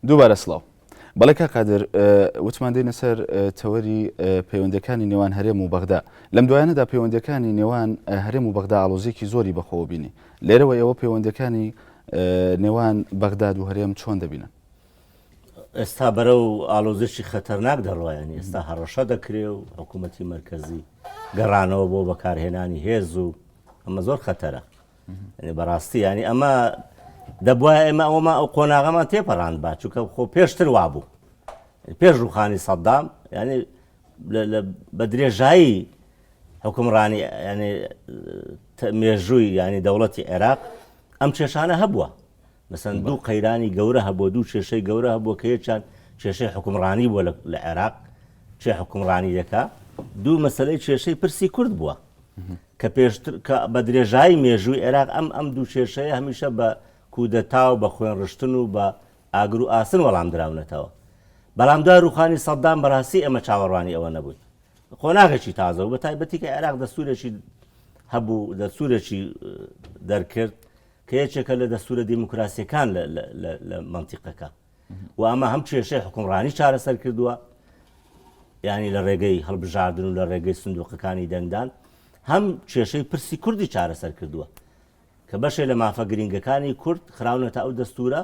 دووبارە سڵاو. بەڵێ کاک قادر وتمان دێینە سەر تەوەری پەیوەندیەکانی نێوان هەرێم و بەغدا. لەم دوایانەدا پەیوەندیەکانی نێوان هەرێم و بەغدا ئاڵۆزیەکی زۆری بەخۆوە بینی. لێرەوە ئێوە پەیوەندیەکانی نێوان بەغداد و هەرێم چۆن دەبینن؟ ئێستا بەرەو ئاڵۆزیی خەتەرناک دەڕوا یانی ئێستا هەڕەشە دەکرێ و حکوومەتی مەرکەزی گەڕانەوە بۆ بەکارهێنانی هێز و ئەمە زۆر خەتەرە. یعنی بەڕاستی ینی ئەمە دەبواە ئێمە ئەوەمە ئەو قۆناغەمان تێپەڕاند با چونکە خۆ پێشتر وابوو پێش ڕوخانی سەدام ینی بە درێژایی حکومڕانی ینی مێژووی ینی دەوڵەتی عێراق ئەم کێشانە هەبووە مەسەن دوو قەیرانی گەورە هەبووە دوو کێشەی گەورە هەبووە کە یەکیان کێشەی حکومڕانی بووە لە عێراق چێ حکومڕانی دەکا دوو مەسلەی کێشەی پرسی کورد بووە کە پێشتر کە بە درێژایی مێژووی عێراق ئەم ئەم دوو کێشەیە هەمیشە بە کودەتا و بە خوێنڕشتن و بە ئاگر و ئاسن وەڵام دراونەتەوە. بەڵام دوای ڕووخانی سەدام بەڕاستی ئێمە چاوەڕوانی ئەوە نەبووین. قۆناغێکی تازە و بە تایبەتی کە عێراق دەستوورێکی هەبوو، دەستوورێکی دەرکرد کە یەکێکە لە دەستوورە دیموکراسییەکان لە مەنتیقەکە. و ئەمە هەم کێشەی حکومڕانی چارەسەر کردووە ینی لە ڕێگەی هەڵبژاردن و لە ڕێگەی سندوقەکانی دەنگدان هەم کێشەی پرسی کوردی چارەسەر کردووە کە بەشێ لە مافە گرنگەکانی کورد خراونەتە ئەو دەستورە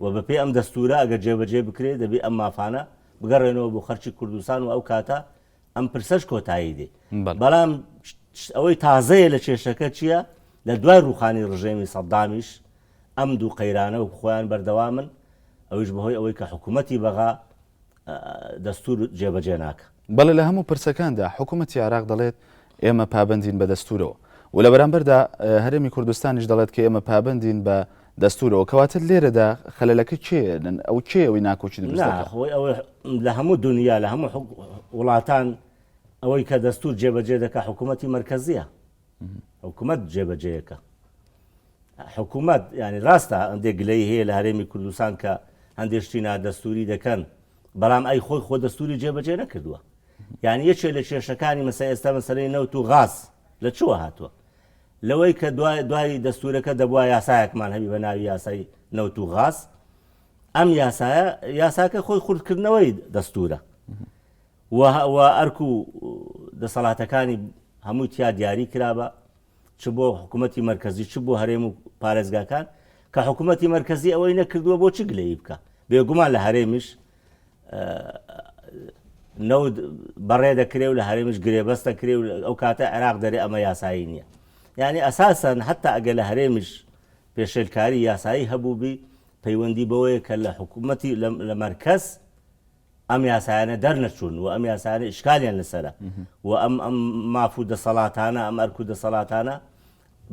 و بەپێ ئەم دەستورە ئەگەر جێبەجێ بکرێت دەبێ ئەم مافانە بگەڕێنەوە بۆ خەرکی کوردستان و ئەو کاتە ئەم پرسەش کۆتایی دێ بەڵام ئەوەی تازەیە لە کێشەکە چییە لە دوای ڕوخانی ڕژێمی سەدامیش ئەم دوو قەیرانە وەکو خۆیان بەردەوامن، ئەویش بەهۆی ئەوەی کە حکوومەتی بەغا دەستوور جێبەجێ ناکا. بەڵێ لە هەموو پرسەکاندا حکوومەتی عێراق دەڵێت ئێمە پابەندین بە دەستوورەوە و لە بەرامبەردا هەرێمی کوردستانیش دەڵێت کە ئێمە پابەندین بە دەستوورەوە، کەواتە لێرەدا خەلەلەکە کێیە؟ ئەو کێیە ئەوەی ناکۆکی دروست نا دەکات؟ خۆی ئەوەی لە هەموو دونیا لە هەموو وڵاتان ئەوەی کە دەستوور جێبەجێ دەکا حکوومەتی مەرکەزییە. حکومەت جێبەجێیەکە حکومەت ینی ڕاستە هەندێک گلەی هەیە لە هەرێمی کوردستان کە هەندێک شتی نادەستوری دەکەن بەڵام ئەی خۆی خۆ دەستوری جێبەجێ نەکردووە یعنی یەکێ لە کێشەکانی مەسە ئێستا مەسەلەی نەوت و غاز لە چوە هاتووە لەوەی کە دوای دوای دەستورەکە دەبووە یاسایەکمان هەبی بە ناوی یاسای نەوت و غاز ئەم یاسایە یاساکە خۆی خورتکردنەوەی دەستورە و ئەرک و دەسەڵاتەکانی هەمووی تیا دیاری کرابا چ بۆ حکوومەتی مەرکەزی چ بۆ هەرێم و پارێزگاکان کە حکوومەتی مەرکەزی ئەوەی نەکردووە بۆ چ گلەیی بکە بێگومان لە هەرێمیش نەوت بەڕێ دەکرێ و لە هەرێمیش گرێبەست دەکرێ و ئەو کاتە عێراق دەرێ ئەمە یاسایی نییە یعنی ئەساسەن حتا ئەگەر لە هەرێمیش پێشێلکاری یاسایی هەبووبی پەیوەندی بەوەیە کە لە حکوومەتی لە مەرکەز ئەم یاسایانە دەرنەچوون و ئەم یاسایانە ئیشکالیان لەسەرە و ئەم ئەم ماف و دەسەڵاتانە ئەم ئەرک و دەسەڵاتانە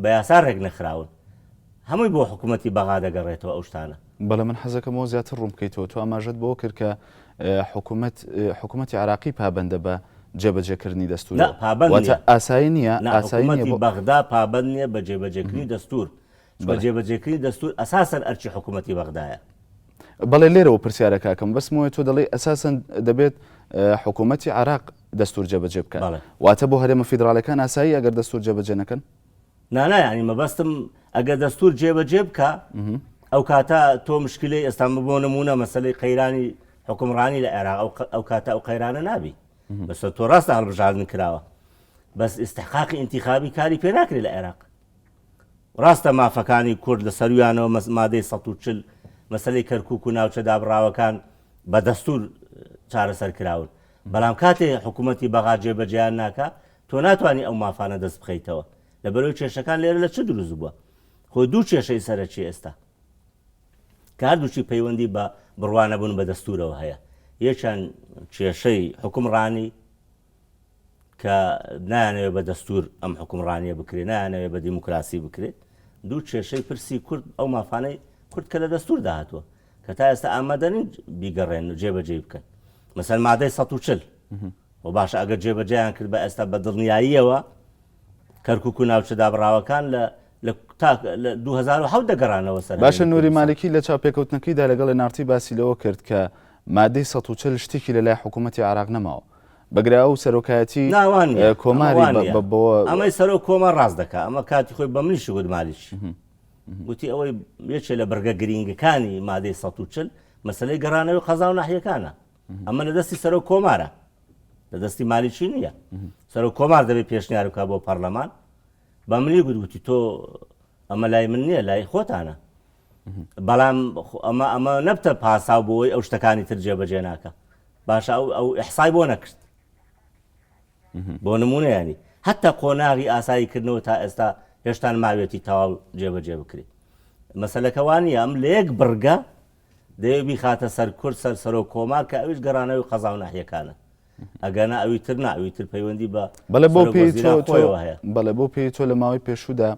بە یاسا ڕێک نەخراون هەمووی بۆ حکوومەتی بەغا دەگەڕێتەوە ئەو شتانە. بەڵێ من حەزەکەم ئەوە زیاتر ڕوون بکەیتەوە تۆ ئاماژەت بەوە کرد کە حکوومەت حکوومەتی عێراقی پابەندە بە جێبەجێکردنی نا دەستوورەوە پابەند واتە نییە ئاسایی نییە نا ئاسایی نییە حکوومەتی بۆ بەغدا پابەند نییە بە جێبەجێکردنی دەستوور چونکە بەڵێ. جێبەجێکردنی دەستوور ئەساسەن ئەرکی حکوومەتی بەغدایە. بەڵێ لێرەوە پرسیارەکە ئەکەم بەس مۆیە تۆ دەڵێی ئەساسەن دەبێت حکوومەتی عێراق دەستور جێبەجێ بکات بەڵێ. واتە بۆ هەرێمە فیدراڵەکان ئاسایی ئەگەر دەستور جێبەجێ نەکەن؟ نا نا یانی مەبەستم ئەگەر دەستور جێبەجێ بکا ئەو کاتە تۆ مشکلەی ئێستا بۆ نموونە مەسەلەی قەیرانی حکومڕانی لە عێراق ئەو کاتە ئەو قەیرانە نابی بەسە تۆ ڕاستە هەڵبژاردن کراوە بەس ئیستحقاقی ئینتیخابی کاری پێ ناکرێت لە عێراق ڕاستە مافەکانی کورد لە سەرویانەوە مادەی 140 مەسەلەی کەرکوک و ناوچە دابڕاوەکان بە دەستور چارەسەر کراون بەڵام کاتێ حکوومەتی بەغا جێبەجێیان ناکا تۆ ناتوانانی ئەو مافانە دەست بخەیتەوە لەبەرەوەی کێشەکان لێرە لە چ دروست بووە خۆ دوو کێشەی سەرەکی ئێستا کە هەردووکی پەیوەندی بە بڕوانەبوون بە دەستورەوە هەیە یەکیان کێشەی حکومڕانی کە نایانەوێت بە دەستور ئەم حکومڕانیە بکرێت، نایانەوێت بە دیموکراسی بکرێت، دوو کێشەی پرسی کورد ئەو مافانەی کورد کە لە دەستوردا هاتووە کە تا ئێستا ئامادە نین بیگەڕێن و جێبەجێی بکەن مەسەن مادەی 140 و باشە ئەگەر جێبەجێیان کرد بە ئێستا بە دڵنیاییەوە کەرکک و ناوچە دابڕاوەکان لە لە تا لە 2007 دەگەڕانەوە سەر باشە هەرێمی نوری کوردستان. مالکی لە چاوپێکەوتنەکەیدا لەگەڵ NRT باسی لەوە کرد کە مادەی 140 شتێکی لەلای حکوومەتی عێراق نەماوە بگرە ئەو سەرۆکایەتی نا وا نییە ئەمە کۆماری وا نییە بە بەوە ئەمەی سەرۆک کۆمار ڕاست دەکا ئەمە کاتی خۆی بە منیشی گوت مالیکی گوتی ئەوەی یەکێ لە بڕگە گرینگەکانی مادەی 140 مەسلەی گەڕانەوەی قەزا و ناحیەکانە ئەمە لە دەستی سەرۆک کۆمارە لە دەستی مالیکی نییە سەرۆک کۆمار دەبێت پێشنیار بکە بۆ پەرلەمان بە منی گوت گوتی تۆ ئەمە لای من نییە لای خۆتانە بەڵام ئەمە ئەمە نەبتە پاساو بۆی ئەو شتەکانی تر جێبەجێ ناکە باشە ئەو ئەو ئیحسای بۆ نەکرد بۆ نمونە ینی حتا قۆناغی ئاسایی کردنەوە تا ئێستا هێشتان ماوێتی تەواو جێبەجێ بکرێت مەسلەکە وانە ئەم لە یەک بڕگە دەیەوێت بیخاتە سەر کورد سەر سەرۆک کۆمار کە ئەویش گەڕانەوەی قەزا و ناحیەکانە ئەگەنا ئەوی تر نا ئەوی تر پەیوەندی بە بەڵێ بۆ پێی تۆ خۆیەوە هەیە بەڵێ بۆ پێی تۆ لە ماوەی پێشوودا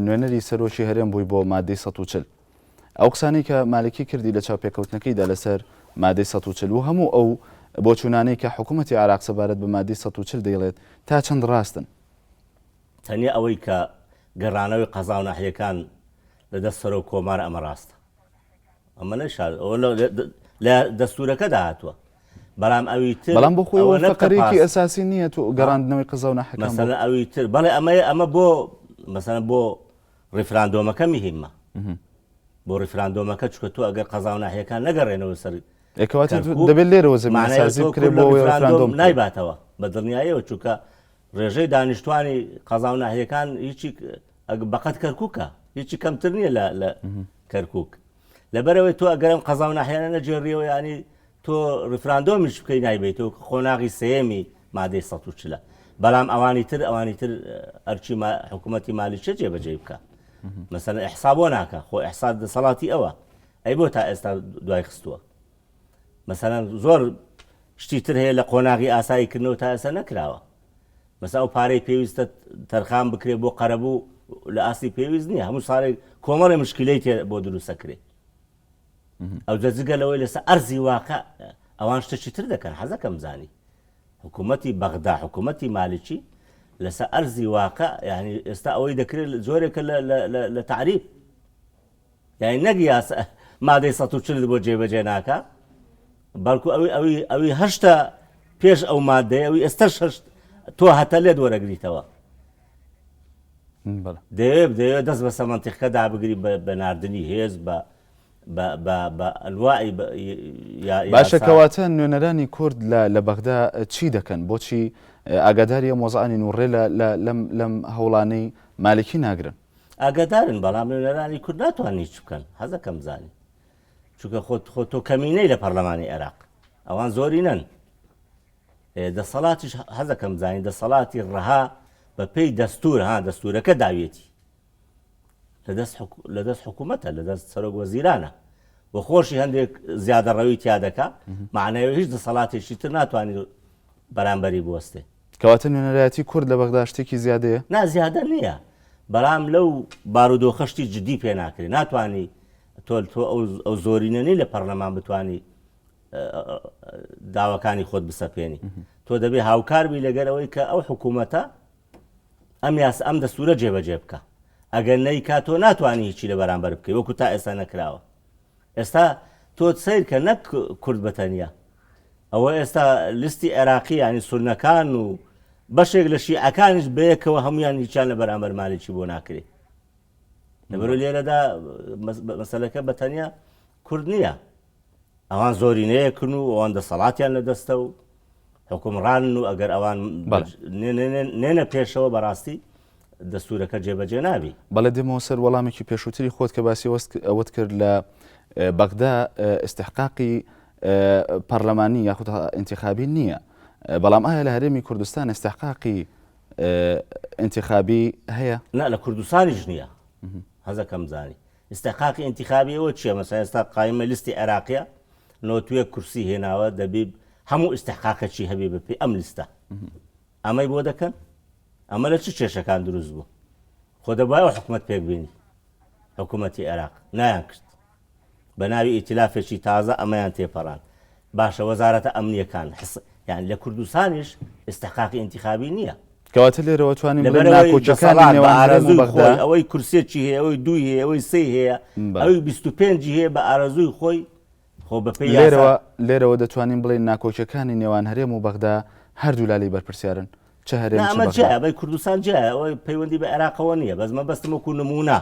نوێنەری سەرۆکی هەرێم بووی بۆ مادەی 140 ئەو قسانەی کە مالکی کردی لە چاوپێکەوتنەکەیدا لەسەر مادەی 140 و هەموو ئەو بۆچوونانەی کە حکوومەتی عێراق سەبارەت بە مادەی 140 دەیڵێت تا چەند ڕاستن؟ تەنیا ئەوەی کە گەڕانەوەی قەزا و ناحیەکان لە دەست سەرۆک کۆمار ئەمە ڕاستە ئەمە نەشار ئەوە لە دەستورەکەدا هاتووە بەڵام ئەوی تر بەڵام بۆ خۆی فەقەرێکی ئەساسی نییە تۆ گەڕاندنەوەی قەزا و ناحیەکان مەسەلەن ئەوی تر بەڵێ ئەمە ئەمە بۆ مەسەلەن بۆ ڕیفراندۆمەکە میهیمە بۆ ڕیفراندۆمەکە چکە تۆ ئەگەر قەزا و ناحیەکان نەگەڕێنەوە سەر کەواتە دەبێت لێرەوە زەمینەسازی بکرێت بۆ ڕیفراندۆم نایباتەوە بە دڵنیاییەوە چونکە ڕێژەی دانیشتوانی قەزا و ناحیەکان هیچی بەقەت کەرکووکە هیچی کەمتر نییە لە لە کەرکووک لەبەرەوەی تۆ ئەگەرم قەزا و ناحیانە نەگێڕیەوە ینی تۆ ڕیفراندۆمیش بکەی نایبیتەوە قۆناغی سێیەمی مادەی 140 بەڵام ئەوانی تر ئەوانی تر ئەرچی حکوومەتی مالیچە جێبەجێ بکە مەسەن ئەحسا بۆ ناکە خۆ ئەحسا دەسەڵاتی ئەوە ئەی بۆ تا ئێستا دوای خستووە مەسەلەن زۆر شتی تر هەیە لە قۆناغی ئاسایی کردنەوە تا ئێستا نەکراوە مەسا ئەو پارەی پێویستە تەرخان بکرێت بۆ قەرەبوو لە ئاستی پێویست نییە هەموو ساڵێک کۆمەڵی مشکلەی تێ بۆ دروستەکرێ ئەو جگە لەوەی لەسەر ئەرزی واقع ئەوان شتێکی تر دەکەن حەزەکەم زانی حکوومەتی بەغدا حکوومەتی مالکی لەسەر ئەرزی واقع یعنی ئێستا ئەوەی دەکرێت جۆرێکە لە تعریب یانی نەک یاسا مادەی 140 بۆ جێبەجێ ناکا بەڵکو ئەوی ئەوی ئەوی هەشتا پێش ئەو مادەیە ئەوی ئێستاش هەشت تۆ هەتە لێت وەرەگریتەوە دەیەوێت دەیەوێت دەست بەسە مەنتیقەکە دابگری بە ناردنی هێز بە بە ئەنواعی باشە کەواتە نوێنەرانی کورد لە بەغدا چی دەکەن بۆچی ئاگاداری ئەم وەزعانین و ڕێ لەم هەوڵانەی مالکی ناگرن ئاگادارن بەڵام نوێنەرانی کورد ناتوانن هیچ بکەن حەزەکەم بزانی چونکە خۆت خۆ تۆ کەمینەی لە پەرلەمانی عێراق ئەوان زۆرینەن دەسەڵاتیش حەزەکەم بزانی دەسەڵاتی ڕەها بە پێی دەستور ها دەستورەکە داویەتی لەدەست لەدەست حکوومەتە لەدەست سەرۆک وەزیرانە و خۆشی هەندێک زیادەڕەوی تیا دەکا معناوی هیچ دەسەڵاتێکی تر ناتوانێت بەرامبەری بوەستێ کەواتە نوێنەرایەتی کورد لە بەغدا شتێکی زیادەیە؟ نا زیادە نییە، بەڵام لەو بارودۆخە شتی جدی پێ ناکرێ، ناتوانی تۆ تۆ ئەو زۆرینە نی لە پەرلەمان بتانی داواکانی خۆت بسەپێنی تۆ دەبێ هاوکار بی لەگەر ئەوەی کە ئەو حکوومەتە ئەم یاس ئەم دەستورە جێبەجێ بکە ئەگەر نەیکا تۆ ناتوانانی هیچی لە بەرامبەر بکەی وەکو تا ئێستا نەکراوە ئێستا تۆ سەیر کە نەک کورد بەتەنیا ئەوە ئێستا لیستی عێراقی یانی سوننەکان و بەشێک لە شیعەکانیش بەیەکەوە هەمویان هیچیان لە بەرامبەر مالکی بۆ ناکرێ لەبەرو لێرەدا مەسەلەکە بە تەنیا کورد نییە ئەوان زۆرینەیەکن و ئەوان دەسەڵاتیان لە دەستە و حکومڕانن و ئەگەر ئەوان نێنە پێشەوە بەڕاستی دەستورەکە جێبەجێ نابی. بەڵێ دێمەوە سەر وەڵامێکی پێشووتری خۆت کە باسی ئەوەت کرد لە بەغدا ئیستحقاقی پەرلەمانی یاخود ئینتیخابی نییە بەڵام ئایا لە هەرێمی کوردستان ئیستحقاقی ئینتیخابی هەیە؟ نا لە کوردستانیش نییە حەزەکەم زانی ئیستحقاقی ئینتیخابی ئەوە چییە مەسەلەن ئێستا قایمە لیستی عێراقیە نۆتوێک کورسی هێناوە دەبی هەموو ئیستحقاقێکی هەبێ بەپێی ئەم لیستە ئەمەی بۆ دەکەن ئەمە لە چ کێشەکان دروست بوو خۆ دەبایەوە حکومەت پێک بێنی حکوومەتی عێراق نایان کرد بە ناوی ئیتلافێکی تازە ئەمەیان تێپەڕاند. باشە وەزارەتە ئەمنییەکان حس یانی لە کوردستانیش ئیستحقاقی ئینتیخابی نییە. کەواتە لێرەوە توانین بڵێین لەبەرئەوەی ناکۆکیەکانی دەسەڵات بە نێوان هەرێم و ئارەزووی بەغدا خۆی ئەوەی کورسیەکی هەیە ئەوەی دووی هەیە ئەوەی سێی هەیە بەڵێ. ئەوی 25 ی هەیە بە ئارەزووی خۆی خۆ بە پێی یاسا لێرەوە لێرەوە دەتوانین بڵێین ناکۆکیەکانی نێوان هەرێم و بەغدا هەردوولا لێی بەرپرسیارن چ هەرێم نا چ ئەمە بەغدا. جیایە ئەمەی کوردستان جیایە ئەوەی پەیوەندی بە عێراقەوە نییە بەس مەبەستم وەکوو نموونە.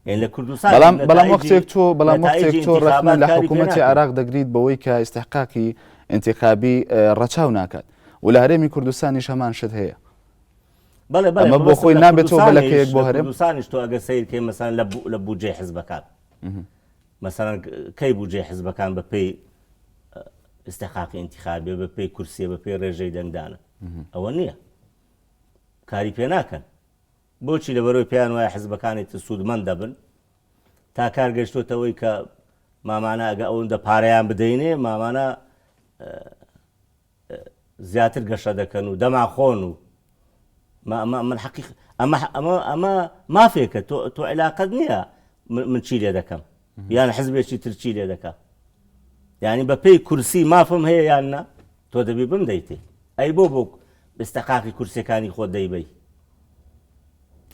یعنی لە کوردستان بەڵام بەڵام وەختێک تۆ بەڵام وەختێک تۆ ڕەخنە لە حکوومەتی عێراق دەگریت بەوەی کە ئیستحقاقی ئینتیخابی ڕەچاو ناکات و لە هەرێمی کوردستانیش هەمان شت هەیە. بەڵێ بەڵێ ئەمە بۆ خۆی نابێتەوە بە لەکەیەک بۆ هەرێم؟ کوردستانیش تۆ ئەگەر سەیر کەی مەسەلەن لە بودجەی حزبەکان مەسەلەن کەی بودجەی حزبەکان بە پێی ئیستحقاقی ئینتیخابیە بە پێی کورسیە بە پێی ڕێژەی دەنگدانە ئەوە نییە کاری پێ ناکەن بۆچی لەبەرەوەی پێیان وایە حزبەکانی تر سوودمەند دەبن تا کار گەشتۆتەوەی کە مامانە ئەگە ئەوەندە پارەیان بدەینێ مامانە زیاتر گەشە دەکەن و دەماخۆن و من حەقیق ئەمە ئەمە ئەمە مافێکە تۆ تۆ علاقەت نییە من چی لێ دەکەم یان حزبێکی تر چی لێ دەکە یعنی بە پێی کورسی مافم هەیە یان نا تۆ دەبی بم دەیتێ ئەی بۆ بۆ ئستەقاقی کورسەکانی خۆت دەیبەی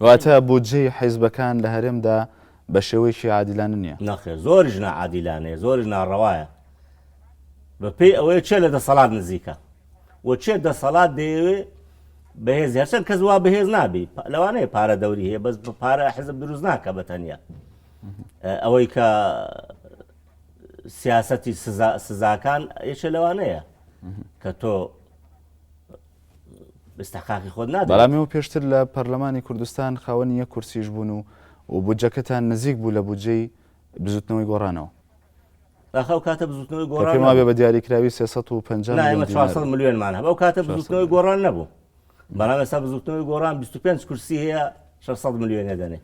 واتە بودجەی حیزبەکان لە هەرێمدا بە شێوەیەکی عادیلانە نییە؟ نەخێر زۆریش ناعادیلانەیە زۆریش ناڕەوایە بە پێی ئەوەیە چێ لە دەسەڵات نزیکە و چێ دەسەڵات دەیەوێ بەهێز هەرچەند کەس وا بەهێز نابی لەوانەیە پارە دەوری هەیە بەس بە پارە حزب دروست ناکە بە تەنیا ئەوەی کە سیاستی سزاکان یەکێ لەوانەیە کە تۆ ئیستحقاقی خۆت نادەیت. بەڵام ئێوە پێشتر لە پەرلەمانی کوردستان خاوەنی یەک کورسیش بوون و و بودجەکەتان نزیک بوو لە بودجەی بزوتنەوەی گۆڕانەوە. ئاخە ئەو کاتە بزوتنەوەی کە گۆڕان پێم وابێ نەبوو. بە دیاریکراوی 350 نا ملیۆن ئێمە دینار 400 بوو. ملیۆنمان هەبوو. ئەو کاتە 400 بزوتنەوەی ملیۆن. گۆڕان نەبوو. بەڵام ئێستا بزوتنەوەی گۆڕان 25 کورسی هەیە 600 ملیۆنێ دەنێ.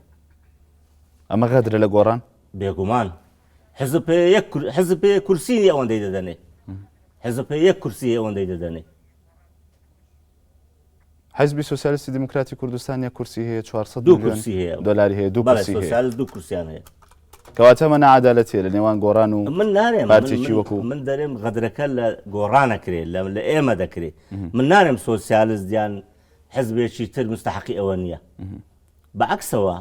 ئەمە غەدرە لە گۆڕان؟ بێگومان. حزب پێ یەک کور- حزب پێ کورسی نییە ئەوەندەی دەدەنێ. حزب پێ یەک کورسی هەیە ئەوەندەی دەدەنێ. حیزبی سۆسیالیستی دیموکراتی کوردستان یەک کورسی هەیە 400 دوو کورسی هەیە دلاری هەیە دوو کورسی هەیە سۆسیالیست دوو کورسیان هەیە کەواتە ئەمە ناعەدالەتیە لە نێوان گۆڕان و من نارێم پارتێکی وەکو من دەرێم غەدرەکە لە گۆڕانە کرێ لە ئێمە دەکرێ من نارێم سۆسیالست یان حزبێکی تر مستحقی ئەوە نییە بەعکسەوە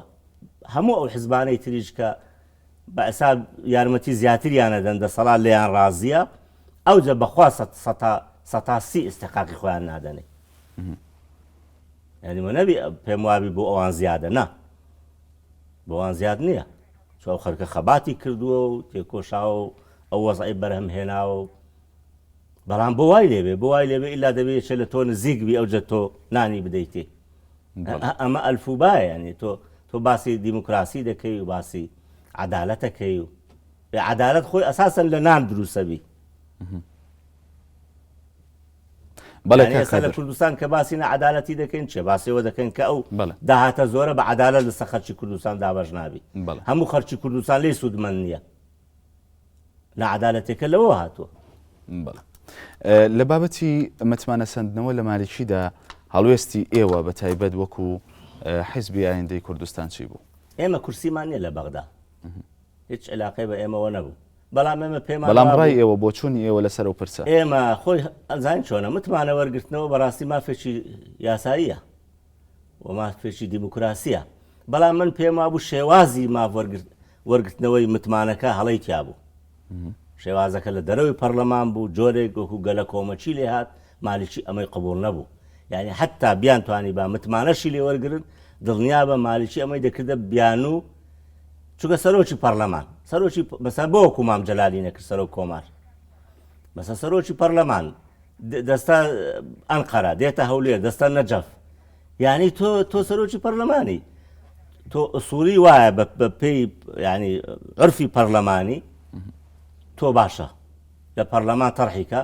هەموو ئەو حزبانەی تریش کە بە حساب یارمەتی زیاتریان ئەدەن دەسەڵات لێیان ڕازیە ئەوجە بەخوا سەت سەتا سەتا سی ئیستحقاقی خۆیان نادەنێ یعنی وە نەبی پێم وابی بۆ ئەوان زیادە نا بۆ ئەوان زیاد نییە چۆ ئەو خەرکە خەباتی کردووە و تێکۆشاوە و ئەو وەزعی بەرهەم هێناوە و بەڵام بۆ وای لێبێ بۆ وای لێبێ ئیلا دەبێ یەکێ لە تۆ نزیک بی ئەوجە تۆ نانی بدەیتێ ئەمە ئەلفوبایە یعنی تۆ تۆ باسی دیموکراسی دەکەی و باسی عەدالەتەکەی و عەدالەت خۆی ئەساسەن لە نان دروستەبی بەڵێ ئێستا لە کوردستان کە باسی نە عەدالەتی دەکەین چێ باسیەوە دەکەین کە ئەو داهاتە زۆرە بە عەدالەت لەسەر خەرکی کوردستان دابەش نابی هەموو خەرکی کوردستان لێ سوودمەند نییە ناعەدالەتێکە لەوە هاتووە. بەڵێ. لە بابەتی متمانە سەندنەوە لە مالیکیدا هەڵوێستی ئێوە بە تایبەت وەکو حیزبی ئایندەی کوردستان چی بوو؟ ئێمە کورسیمان نییە لە بەغدا. هیچ علاقەی بە ئێمەوە نەبوو. بەڵام ئێمە پێمان بەڵام ڕای ئێوە بۆچوونی ئێوە لەسەر ئەو پرسە؟ ئێمە خۆی ئەزانین چۆنە متمانە وەرگرتنەوە بەڕاستی مافێکی یاساییە. و مافێکی دیموکراسیە بەڵام من پێم وابوو شێوازی ماف وەرگرتنەوەی متمانەکە هەڵەی تیا بوو شێوازەکە لە دەرەوەی پەرلەمان بوو جۆرێک وەکو گەلە کۆمەچی لێ هات مالیکی ئەمەی قبول نەبوو یعنی حتا بیانتوانی با متمانەشی لێ وەرگرن دڵنیا بە مالیکی ئەمەی دەکردە بیانوو چونکە سەرۆکی پەرلەمان سەرۆکی بەسەر بۆ وەکو مام جەلالی نەکرد سەرۆک کۆمار مەسە سەرۆکی پەرلەمان دەستە ئەنقەرە دێتە هەولێر دەستە نەجەف یعنی تۆ تۆ سەرۆکی پەرلەمانی تۆ ئوسولی وایە بە پێی ینی عرفی پەرلەمانی تۆ باشە لە پەرلەمان تەرحیکە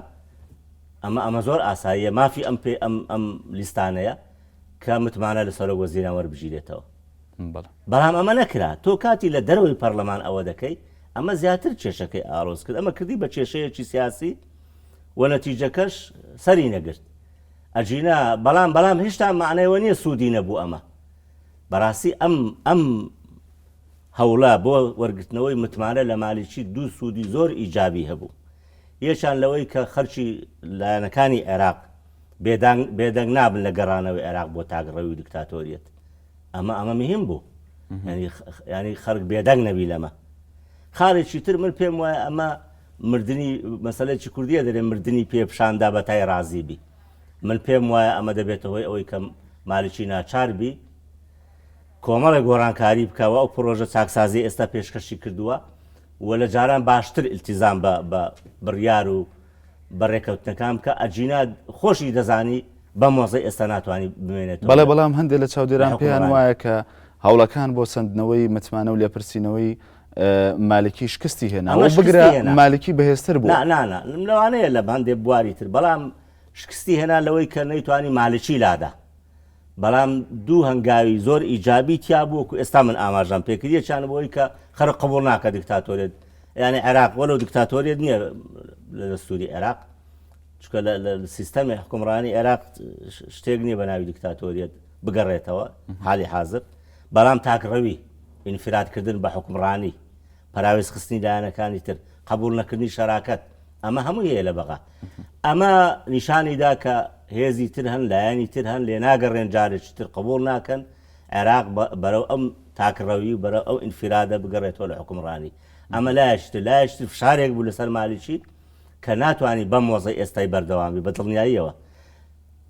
ئەمە ئەمە زۆر ئاساییە مافی ئەم پێ ئەم ئەم لیستانەیە کە متمانە لە سەرۆک وەزیران وەربگیرێتەوە بەڵام ئەمە نەکرا تۆ کاتی لە دەرەوەی پەرلەمان ئەوە دەکەی ئەمە زیاتر کێشەکەی ئاڵۆز کرد ئەمە کردی بە کێشەیەکی سیاسی و نەتیجەکەش سەری نەگرت ئەگینا بەڵام بەڵام هیشتا مەعنای وە نیە سوودی نەبوو ئەمە بەڕاستی ئەم ئەم هەوڵە بۆ وەرگرتنەوەی متمانە لە مالیکی دوو سوودی زۆر ئیجابی هەبوو یەکیان لەوەی کە خەرکی لایەنەکانی عێراق بێدەنگ بێدەنگ نابن لە گەڕانەوەی عێراق بۆ تاکڕەوی و دیکتاتۆریەت ئەمە ئەمە مهم بوو ینی خەڵک بێدەنگ نەبی لەمە خاڵێکی تر من پێم وایە ئەمە مردنی مەسەلەیەکی کوردیە دەرێ مردنی پێ پیشاندا بەتای ڕازی بی من پێم وایە ئەمە دەبێتە هۆی ئەوەی کە مالکی ناچار بی. کۆمەڵێک گۆڕانکاری بکە و ئەو پرۆژە چاکسازی ئێستا پێشکەشی کردووە و لە جاران باشتر ئیلتیزام بە بە بڕیار و بە ڕێکەوتنەکان بکە ئەجینا خۆشی دەزانی بەم وەزەی ئێستا ناتوانانی بمێنێتەوە. بەڵێ بەڵام هەندێک لە چاودێران پێیان وایە کە هەوڵەکان بۆ سەندنەوەی متمانە و لێپرسینەوەی مالکی شکستی هێنا ئەوە بگرە مالکی بەهێزتر بوو. نا نا نا لەوانەیە لە هەندێک بواری تر بەڵام شکستی هێنا لەوەی کە نەیتوانی مالکی لادا. بەڵام دوو هەنگاوی زۆر ئیجابی تیا بوو وەکو ئێستا من ئاماژەم پێکرد یەکیان بۆ ئەوەی کە خەڵک قبوڵ ناکە دیکتاتۆریەت یعنی عێراق وەلو دیکتاتۆریەت نییە لە دەستوری عێراق چونکە لە سیستەمی حکومڕانی عێراق شتێک نییە بە ناوی دیکتاتۆریەت بگەڕێتەوە حالی حاضر بەڵام تاکڕەوی ئینفرادکردن بە حکومڕانی پەراوێزخستنی لایەنەکانی تر، قەبوڵ نەکردنی شەراکەت، ئەمە هەمووی هەیە لە بەغا. ئەمە نیشانی دا کە هێزی تر هەن، لایەنی تر هەن، لێناگەڕێن جارێکی تر قبوڵ ناکەن عێراق بەرەو ئەم تاکڕەوی و بەرەو ئەو ئینفرادە بگەڕێتەوە لە حوکمڕانی. ئەمە لایەکی تر. لایەکی تر فشارێک بوو لەسەر مالیکی کە ناتوانی بەم وەزعەی ئێستای بەردەوام بی بە دڵنیاییەوە.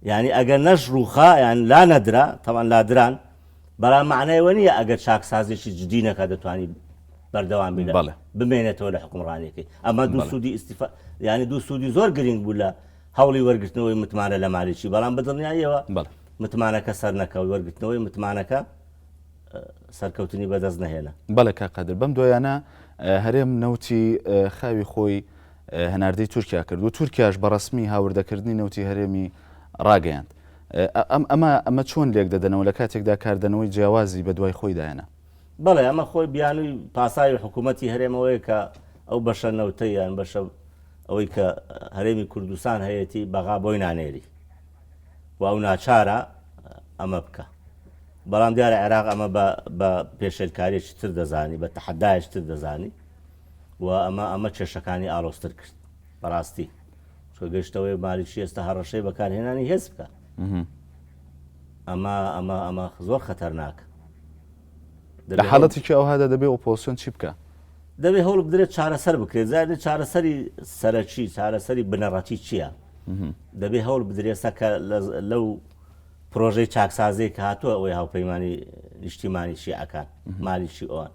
یانی ئەگەر نەش ڕووخا یان لا نەدرا، تەبعەن لادران، بەڵام مەعنای ئەوە نییە ئەگەر چاکسازیی جدی نەکات دەتوانی بەردەوام بی لە بەڵێ. بمێنێتەوە لە حوکمڕانیەکەی. ئەمە دوو بەڵێ. سوودی ئیستیفا یانی دوو سوودی زۆر گرینگ بوو لە هەوڵی وەرگرتنەوەی متمانە لە مالیکی بەڵام بە دڵنیاییەوە بەڵێ. متمانەکە سەرنەکەوت وەرگرتنەوەی متمانەکە سەرکەوتنی بەدەست نەهێنا. بەڵێ کاک قادر بەم دوایانە هەرێم نەوتی خاوی خۆی هەناردەی تورکیا کرد و تورکیاش بە ڕەسمی هاوردەکردنی نەوتی هەرێمی ڕاگەیاند. ئەم ئەمە ئەمە چۆن لێک دەدەنەوە لە کاتێکدا کاردەنەوەی جیاوازی بە دوای خۆی داینا؟ بەڵێ ئەمە خۆی بیانووی پاساوی حکوومەتی هەرێمەوەیە کە ئەو بەشە نەوتەی یان بەشە ئەوەی کە هەرێمی کوردستان هەیەتی بەغا بۆی نانێری و ئەو ناچارە ئەمە بکە. بەڵام دیارە عێراق ئەمە بە پێشێلکاریەکی تر دەزانی بە تەحەدایەکی تر دەزانی و ئەمە ئەمە کێشەکانی ئاڵۆزتر کرد بەڕاستی چونکە گەشتەوەی مالیکی ئێستا هەڕەشەی بەکارهێنانی هێز بکە ئەمە ئەمە ئەمە زۆر خەتەرناکە لە حاڵەتێکی ئەوهادا دەبێ ئۆپۆزسیۆن چی بکە؟ دەبێ هەوڵ بدرێت چارەسەر بکرێت زیادە چارەسەری سەرەکی چارەسەری بنەڕەتی چییە؟ دەبێ هەوڵ بدرێت سەکە لەو پرۆژەی چاکسازی کە هاتووە ئەوەی هاوپەیمانی نیشتیمانی شیعەکان مالیکی ئەوان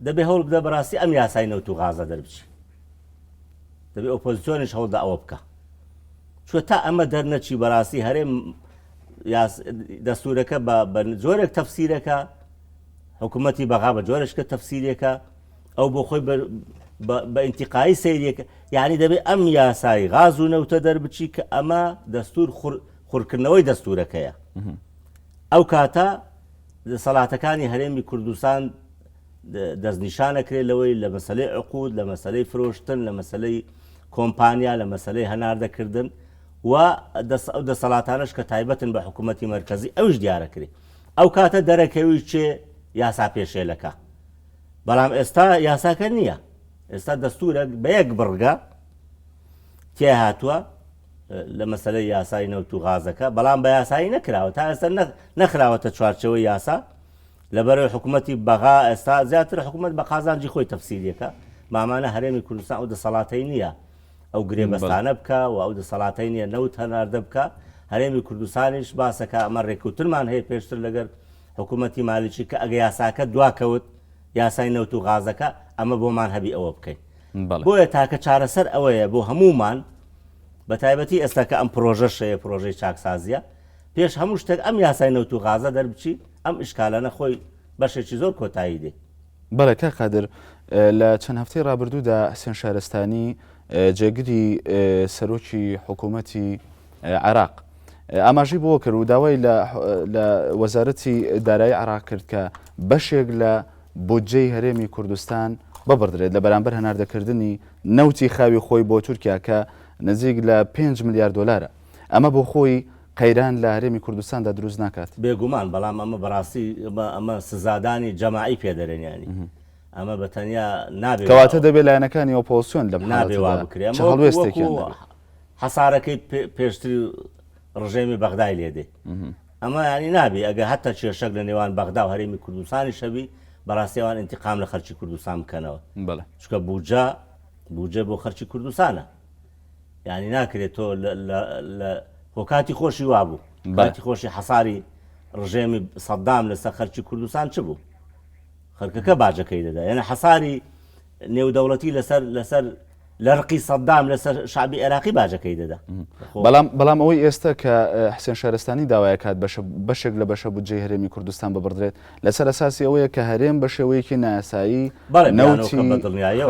دەبێ هەوڵ بدە بەڕاستی ئەم یاسای نەوت و غازە دەربچی دەبێ ئۆپۆزیسیۆنیش هەوڵدا ئەوە بکە چوە تا ئەمە دەرنەچی بەڕاستی هەرێم دەستورەکە بە جۆرێک تەفسیرەکە حکوومەتی بەغا بە جۆرەشکە تەفسیرێکە ئەو بۆ خۆی بە ئینتیقایی سەیرێکە یعنی دەبێت ئەم یاسای غاز و نەوتە دەربچی کە ئەمە دەستور خورکردنەوەی دەستورەکەیە ئەو کاتە دەسەڵاتەکانی هەرێمی کوردستان دەستنیشانەکرێت لەوەی لە مەسلەی عقود لە مەسلەی فرۆشتن لە مەسلەی کۆمپانیا لە مەسلەی هەناردەکردن و ئەو دەسەڵاتانش کە تایبەتن بە حکوومەتی مرکزی ئەوش دیارەکرێت ئەو کاتە دەرەکەوی چێ یاسا پێشێلەکە بەڵام ئێستا یاساکە نییە ئێستا دەستورە بە یەک بڕگە تێ هاتووە لە مەسەلەی یاسای نەوت و غازەکە، بەڵام بە یاسایی نەکراوە، تا ئێستا نەخراوەتە چوارچێوەی یاسا، لەبەرئەوەی حکومەتی بەغا ئێستا زیاتر حکومەت بە قازانجی خۆی تەفسیریەکە، مامانە هەرێمی کوردستان ئەو دەسەڵاتەی نییە ئەو گرێبەستانە بکا و ئەو دەسەڵاتەی نییە نەوت هەناردە بکا، هەرێمی کوردستانیش باسەکە ئەمە رێککەوتنمان هەیە پێشتر لەگەر حکومەتی مالیکی کە ئەگە یاساکە دواکەوت یاسای نەوت و غازەکە ئەمە بۆمان هەبی ئەوە بکەین. بۆیە تاکە چارەسەر ئەوەیە بۆ هەموومان بە تایبەتی ئێستا کە ئەم پرۆژەش هەیە پرۆژەی چاکسازیە پێش هەموو شتێک ئەم یاسای نەوت و غازە دەربچی ئەم ئیشکالانە خۆی بەشێکی زۆر کۆتایی دێ. بەڵێ کاک قادر لە چەند هەفتەی ڕابردوودا حسێن شارستانی جێگری سەرۆکی حکوومەتی عێراق ئاماژەی بۆ کرد و داوای لە وەزارەتی دارایی عێراق کرد کە بەشێک لە بودجەی هەرێمی کوردستان ببڕدرێت لە بەرامبەر هەناردەکردنی نەوتی خاوی خۆی بۆ تورکیا کە نزیک لە 5 ملیار دۆلارە. ئەمە بۆ خۆی قەیران لە هەرێمی کوردستاندا دروست ناکات؟ بێگومان، بەڵام ئەمە بەڕاستی ئەمە سزادانی جەماعی پێ دەرێن یانی ئەمە بە تەنیا نابێ کەواتە دەبێت لایەنەکانی ئۆپۆزسیۆن لەم نابێ وا حاڵەتەدا بکرێ چ ئەمە وەکو هەڵوێستێکیان وەکو دەبێت؟ حەسارەکەی پێشتری ڕژێمی بەغدای لێ دێ. ئەمە یانی نابی ئەگەر هەتا کێشەک لە نێوان بەغدا و هەرێمی کوردستانیش هەبی بەڕاستی ئەوان ئینتیقام لە خەرکی کوردستان بکەنەوە بەڵێ. چونکە بوجە بوجە بۆ خەرکی کوردستانە یانی ناکرێت تۆ لە هۆکاتی خۆشی وابوو بەڵێ. کاتی خۆشی حەساری ڕژێمی سەدام لەسەر خەرکی کوردستان چ بوو؟ خەرکەکە باجەکەی دەدا یعنی حەساری نێودەوڵەتی لەسەر لەسەر لە ڕقی سەدام لەسەر شعبی عێراقی باجەکەی دەدا. بەڵام بەڵام ئەوەی ئێستا کە حسێن شارستانی داوای کات بەشە بەشێک لە بەشە بودجەی هەرێمی کوردستان ببڕدرێت لەسەر ئەساسی ئەوەیە کە هەرێم بە شێوەیەکی نایاسایی نەوتی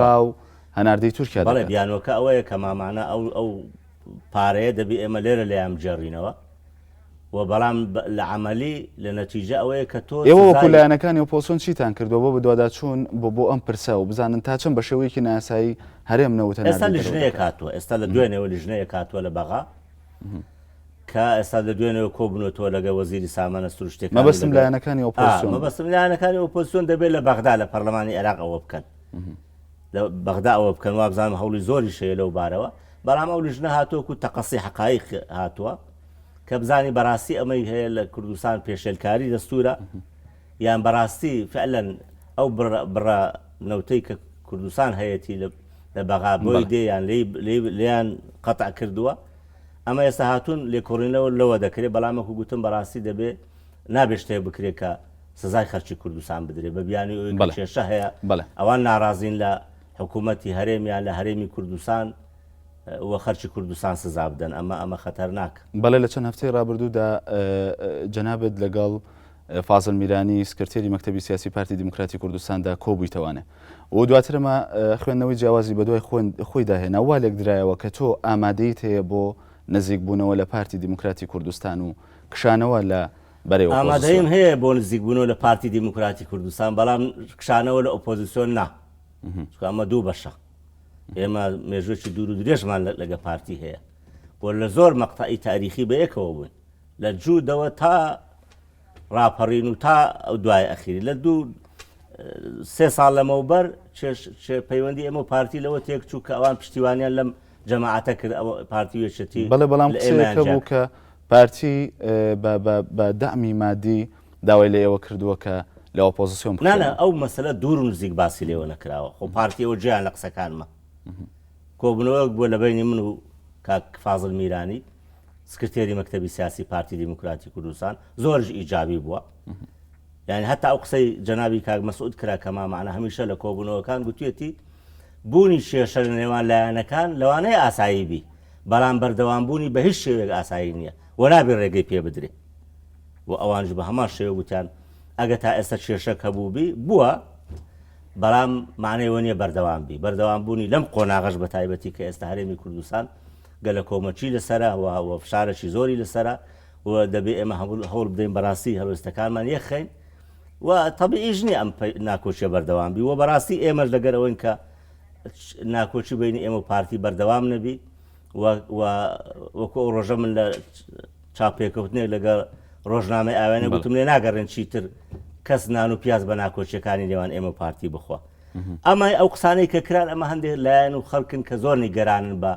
خاو هەناردەی تورکیا بەڵێ بیانۆکە ئەوەیە کە مامانە ئەو ئەو پارەیە دەبی ئێمە لێرە لێیان بگێڕینەوە و بەڵام لە عەمەلی لە نەتیجە ئەوەیە کە تۆ ئێوە وەکو لایەنەکانی ئۆپۆزسیۆن چیتان کردووە بۆ بەدواداچوون بۆ بۆ ئەم پرسە و بزانن تا چەند بە شێوەیەکی نایاسایی هەرێم نەوت ئێستا هەناردەی دەرەوە لیژنەیەک دەکات؟ هاتووە ئێستا لە دوێنێوە لیژنەیەک هاتووە لە بەغا کە ئێستا لە دوێنێوە کۆبوونەتەوە لەگەڵ وەزیری سامانە سروشتیەکان و مەبەستم لەگەڵ لایەنەکانی ئۆپۆزسیۆن بوو. مەبەستم لایەنەکانی ئۆپۆزسیۆن دەبێت لە بەغدا لە پەرلەمانی عێراق ئەوە بکەن لە بەغدا ئەوە بکەن وابزانم هەوڵی زۆریش هەیە لەو بارەوە بەڵام ئەو لیژنە هاتووە و تەقەسی حەقایق هاتووە کە بزانی بەڕاستی ئەمەی هەیە لە کوردستان پێشێلکاری دەستورە یان بەڕاستی فعلەن ئەو بڕە نەوتەی کە کوردستان هەیەی لە بەغا بۆی دێ یان لێیان قەتع کردووە ئەمە ئێستا هاتوون لێکۆڵینەوە لەوە دەکرێت بەڵام وەکو گوتم بەڕاستی دەبێ نابێ شتێک بکرێت کە سزای خەرکی کوردستان بدرێت بە بیانوی ئەوەی کە کێشە هەیە ئەوان ناڕازین لە حکوومەتی هەرێم یان لە هەرێمی کوردستان و خەرکی کوردستان سزا بدەن ئەمە ئەمە خەتەرناکە. بەڵێ لە چەند هەفتەی ڕابردوودا جەنابت لەگەڵ فازل میرانی سکرتێری مەکتەبی سیاسی پارتی دیموکراتی کوردستاندا کۆبوویتەوانێ و دواتر ئەمە خوێندنەوەی جیاوازی بەدوای خۆیدا هێنا وا لێکدرایەوە کە تۆ ئامادەیت هەیە بۆ نزیکبوونەوە لە پارتی دیموکراتی کوردستان و کشانەوە لە بەرەی ئۆپۆزسیۆن. ئامادەییم هەیە بۆ نزیکبوونەوە لە پارتی دیموکراتی کوردستان بەڵام کشانەوە لە ئۆپۆزسیۆن نا چونکە ئەمە دوو بەشە. ئێمە مێژوویەکی دوور و درێژمان لەگە پارتی هەیە و لە زۆر مەقتەعی تاریخی بە یەکەوە بووین لە جوودەوە تا ڕاپەڕین و تا ئەو دوای ئەخیری لە دوو سێ ساڵ لەمەوبەر پەیوەندی ئێمە و پارتی لەوە تێکچوو کە ئەوان پشتیوانیان لەم جەماعەتە کرد ئەوە پارتی و یەکێتی بەڵێ بەڵام قسەیەکە بوو کە پارتی بە دەعمی مادی داوای لە ئێوە کردووە کە لە ئۆپۆزسیۆن بخرێنەوە. نا نا ئەو مەسەلە دوور و نزیک باسی لێوە نەکراوە خۆ پارتی ئەوە جیان لە قسەکانمە کۆبوونەوەک بووە لە بەینی من و کاک فازل میرانی سکرتێری مەکتەبی سیاسی پارتی دیموکراتی کوردستان زۆرش ئیجابی بووە یعنی هەتا ئەو قسەی جەنابی کاک مەسعود کرا کە مامانە هەمیشە لە کۆبوونەوەکان گوتوێتی بوونی کێشە لە نێوان لایەنەکان لەوانەیە ئاسایی بی بەڵام بەردەوام بوونی بە هیچ شێوەیەک ئاسایی نییە و نابێ ڕێگەی پێ بدرێ و ئەوانیش بە هەمان شێوە گوتیان ئەگە تا ئێستا کێشەک هەبووبی بووە بەڵام معنای ئەوە نییە بەردەوام بی بەردەوام بوونی لەم قۆناغەش بە تایبەتی کە ئێستا هەرێمی کوردستان گەلە کۆمەکی لەسەرە و فشارێکی زۆری لەسەرە و دەبێ ئێمە هەوڵ بدەین بەڕاستی هەڵوێستەکانمان یەکخەین و تەبیعیش نییە ئەم ناکۆکیە بەردەوام بی و بەڕاستی ئێمەش لەگەر ئەوەین کە ناکۆکی بینی ئێمە و پارتی بەردەوام نەبی و وەکو ئەو ڕۆژە من لە چاوپێکەوتنێک لەگەڵ ڕۆژنامەی ئاوێنە گوتم لێ ناگەڕێن چیتر کەس نان و پیاز بە ناکۆکیەکانی نێوان ئێمە و پارتی بخوا ئەمە ئەو قسانەی کە کران ئەمە هەندێک لایەن و خەڵکن کە زۆر نیگەرانن بە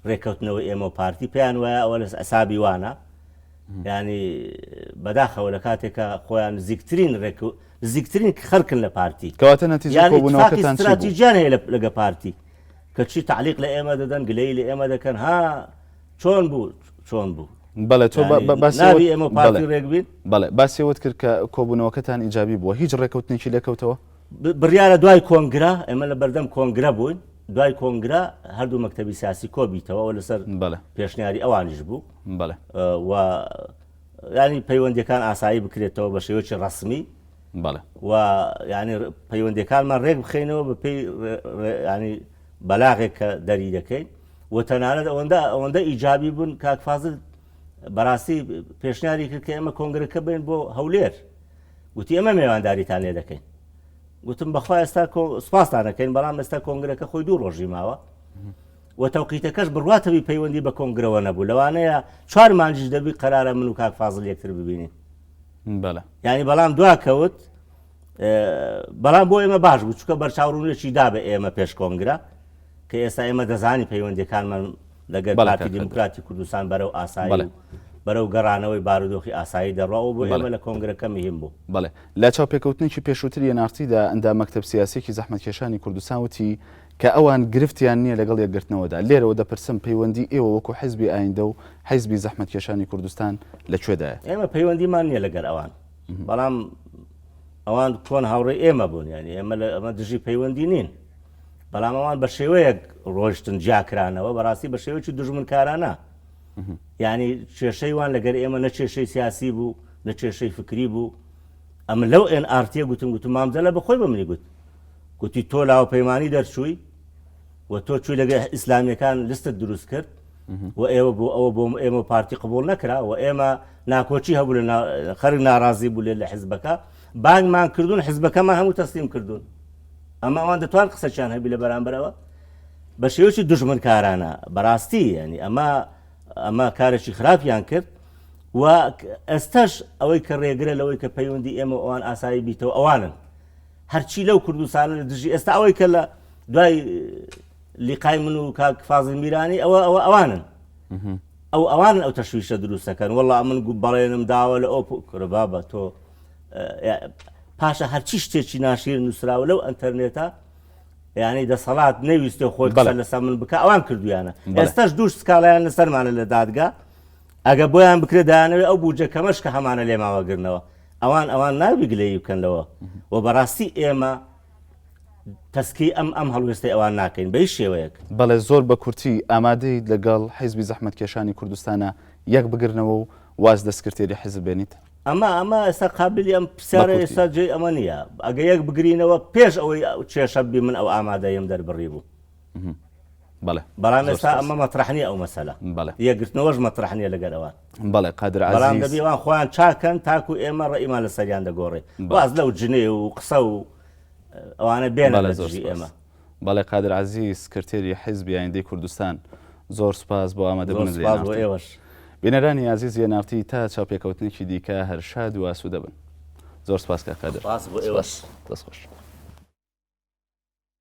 ڕێککەوتنەوەی ئێمە و پارتی پێیان وایە ئەوە لە ئەسابی وانە ینی بەداخەوە لە کاتێکە خۆیان نزیکترین ڕێک نزیکترین خەڵکن لە پارتی کەواتە نەتیجەی کۆبوونەوەکەتان چی بوو؟ استراتیژیان هەیە لەگە پارتی کە چی تعلیق لە ئێمە دەدەن گلەیی لە ئێمە دەکەن ها چۆن بوو چۆن بوو بەڵێ تۆ باسی نابی ئێمە پارتی ڕێک بین بەڵێ باسی ئەوەت کرد کە کۆبوونەوەکەتان ئیجابی بووە هیچ ڕێکەوتنێکی لێکەوتەوە؟ بڕیارە دوای کۆنگرە ئێمە لە بەردەم کۆنگرە بووین دوای کۆنگرە هەردوو مەکتەبی سیاسی کۆبیتەوە لەسەر پێشنیاری ئەوانیش بوو بەڵێ و ینی پەیوەندیەکان ئاسایی بکرێتەوە بە شێوەیەکی ڕسمی بەڵێ و ینی پەیوەندیەکانمان ڕێک بخەینەوە بە پێی ینی بەلاغێک کە دەری دەکەین و تەنانەت ئەوەندە ئەوەندە ئیجابی بوون کاک فازل بەڕاستی پێشنیاری کرد کە ئێمە کۆنگرەکە بین بۆ هەولێر گوتی ئێمە مێوانداریتان لێ دەکەین گوتم بەخوا ئێستا سوپاستان دەکەین بەڵام ئێستا کۆنگرەکە خۆی دوو ڕۆژی ماوە و تەوقیتەکەش بڕواتەوی پەیوەندی بە کۆنگرەوە نەبوو لەوانەیە چوار مانجیش دەبی قەرارە من و کاک فازل یەکتر ببینین بەڵێ یعنی بەڵام دوا کەوت بەڵام بۆ ئێمە باش بوو چکە بەرچاوڕوونێکی دا بە ئێمە پێش کۆنگرە کە ئێستا ئێمە دەزانی پەیوەندیەکانمان لەگەر پارتی دیموکراتی کوردستان بەرەو ئاسایی و بەرەو گەڕانەوەی بارودۆخی ئاسایی دەڕوا و بۆ ئێمە لە کۆنگرەکە مهم بوو. بەڵێ. لە چاوپێکەوتنێکی پێشووتری NRT دا ئەندام مەکتەب سیاسیەکی زەحمەتکێشانی کوردستان وتی. کە ئەوان گرفتیان نییە لەگەڵ یەکگرتنەوەدا. لێرەوە دەپرسم پەیوەندی ئێوە وەکو حیزبی ئایندە و حیزبی زەحمەتکێشانی کوردستان لە کوێدایە؟ ئێمە پەیوەندیمان نییە لەگەر ئەوان، بەڵام ئەوان کۆن هاوڕێی ئێمە بوون، یانی ئێمە لە ئەمە دژی پەیوەندی نین، بەڵام ئەوان بە شێوەیەک ڕۆیشتن جیاکرانەوە، بەڕاستی بە شێوەیەکی دوژمنکارانە. یانی کێشەی وان لەگەر ئێمە نە کێشەی سیاسی بوو، نە کێشەی فکری بوو. ئەمن لەو ئێن ئاڕ تیە گوتم، گوتم مام جەلال بە خۆی بە منی گوت، گوتی تۆ لە هاوپەیمانی دەرچووی و تۆ چووی لەگەڵ ئیسلامیەکان لستت دروست کرد و ئێوە بۆ ئەوە بۆ ئێمە و پارتی قبوڵ نەکرا و ئێمە ناکۆکی هەبوو لە خەرک ناڕازی بوو لێ لە حزبەکە بانگمان کردوون حزبەکەمان هەموو تەسلیم کردوون ئەمە ئەوان دەتوان قسەچیان هەبی لە بەرامبەرەوە بە شێوەیەکی دوژمنکارانە بەڕاستی ینی ئەمە ئەمە کارێکی خراپیان کرد و ئێستاش ئەوەی کە ڕێگرە لەوەی کە پەیوەندی ئێمە ئەوان ئاسایی بیتەوە ئەوانن هەرچی لەو کوردستانە لە دژی ئێستا ئەوەی کە لە دوای لیقای من و کاک فازل میرانی ئەوە ئەوە ئەوانن ئەو ئەوانن ئەو تەشویشە دروستەکەن وەڵا من گو بەڵێنم داوە لە ئەو کورە بابە تۆ پاشە هەرچی شتێکی ناشیر نووسراوە لەو ئەتەرنێتە یعنی دەسەڵات نەویستێ خۆی قسە لەسەر من بکە ئەوان کردویانە ئێستاش دوو سکاڵیان لەسەرمانە لە دادگا ئەگە بۆیان بکرێت دایانەوێ ئەو بودجە کەمەش کە هەمانە لێماوەگرنەوە ئەوان ئەوان نابی گلەیی بکەن لەوە و بەڕاستی ئێمە تەسکی ئەم ئەم هەڵوێستەی ئەوان ناکەین بە هیچ شێوەیەک. بەڵێ زۆر بە کورتی ئامادەیت لەگەڵ حیزبی زەحمەتکێشانی کوردستانا یەک بگرنەوە و واز لە سکرتێری حیزب بێنیت؟ ئەمە ئەمە ئێستا قابلی ئەم پرسیارە ئێستا جێی ئەمە نییە ئەگە یەک بگرینەوە پێش ئەوەی کێشە بی من ئەو ئامادەییم دەربڕیبوو. بەڵێ بەڵام ئێستا ئەمە مەترەح نییە ئەو مەسەلە بەڵێ یەکگرتنەوەش مەترەح نییە لەگەر ئەوان بەڵێ قادر عەزیز بەڵام دەبی ئەوان خۆیان چاکەن تاکو ئێمە ڕەئیمان لەسەریان دەگۆڕێ واز لەو جنێ و قسە و ئەوانە بێنە لە دژی ئێمە. بەڵێ قادر عەزیز سکرتێری حیزبی ئایندەی کوردستان زۆر سوپاس بۆ ئامادەبوونت لە سوپاس بۆ ئێوەش. بینەرانی ئازیزی NRT تا چاوپێکەوتنێکی دیکە هەر شاد و ئاسوودە بن. زۆر سوپاس کاک قادر. سوپاس بۆ ئێوەش. دەست خۆش.